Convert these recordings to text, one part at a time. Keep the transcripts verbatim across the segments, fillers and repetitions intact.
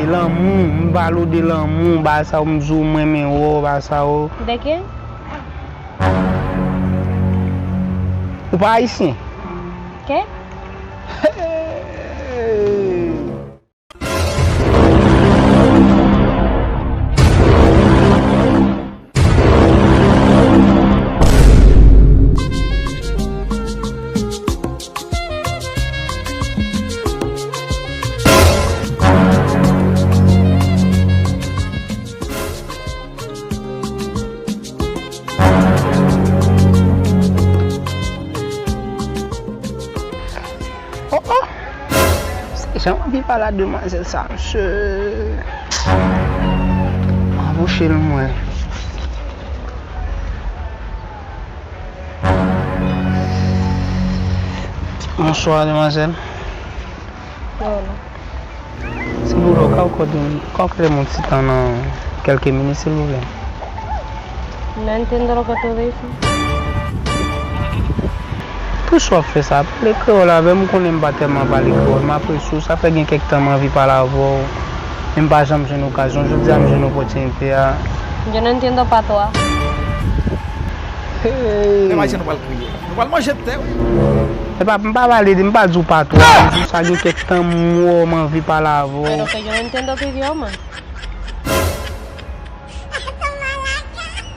Lanmou, m pale w de lanmou, bagay sa yo, m di w, m renmen wè w, bagay sa yo. De ke? Ou pa ayisyen? Ke? Hey! Oh, oh! Se jan m anvi pale a demwazèl sa, mesye. Anvoche l mwen. Bonswa, demwazèl. Hola. Silvouplè, ou ka akòde m, ou ka akòde m yon ti tan nan kèlke minit, silvouplè? No entiendo lo que tú dices. Poukisa w ap fè sa? Pale kreyòl avè m, ou konnen m pa tèlman pale kreyòl, m apresye w, sa fè gen kèk tan m anvi pale avè w, men m pa janm jwenn okazyon. Jodi a, m jwenn opòtinite a. Yo no entiendo patois. Hey. Lè m al jwenn nou pral kriye. Nou pral manje tè, wi. Epa, m pa pale de, m pa di w patwa. M di w sa gen kèk tan m wè w, m anvi pale avè w. Pero que yo no entiendo tu idioma.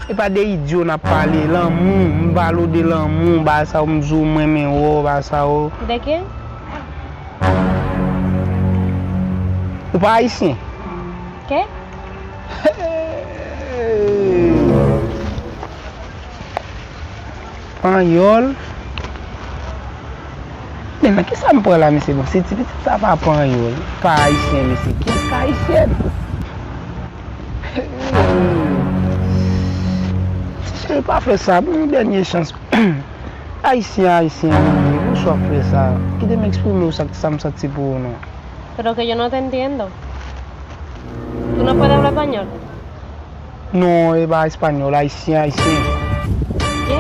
Epa de idyo n ap pale, lanmou, m pale w de lanmou, bagay sa yo, m di w, m renmen wè w, bagay sa yo. De ke? Ou pa ayisyen? Ke? Hey! Panyòl. Men nan kisa m pran la, mesye? Bon, si ti pitit sa pa panyòl, pa ayisyen, mesye, kiyès k ayisyèn? Ti cheri, pa fè sa, ban m yon dènye chans. Ayisyen, ayisyen li ye, poukisa w ap fè sa? Kite m eksprime w sa, sa m santi pou ou, non. Pero que yo no te entiendo. Tú no puedes hablar español. Non, e pa espanyòl, ayisyen, ayisyen. ¿Qué?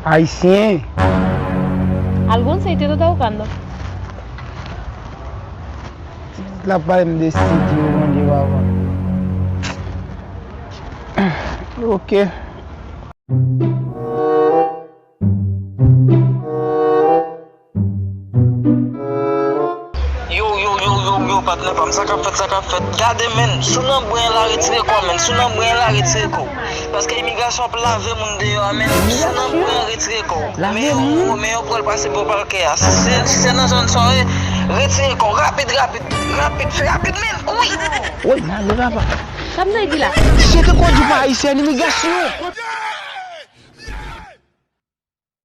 Ayisyen. ¿Algún sitio tú estás buscando? Ti pitit la pale m de sitio, Bondye, papa. Ok. Yo, yo, yo, yo, yo, patnè pa m, sa k ap fèt, sa k ap fèt? Gade, menn, si w nan bren la, retire kò w, menn, si w nan bren la, retire kò w. Paske imigrasyon ap lave moun deyò a, menn, si w nan bren, retire kò w. Men yo, men yo pral pase bò palkè a. Si se, si se nan zòn sa w ye, retire kò w, rapid, rapid, rapid, fè rapid, menn, wi. Woy, mande papa. Sa m te di la? Misye te kondui pa ayisyen, imigrasyon.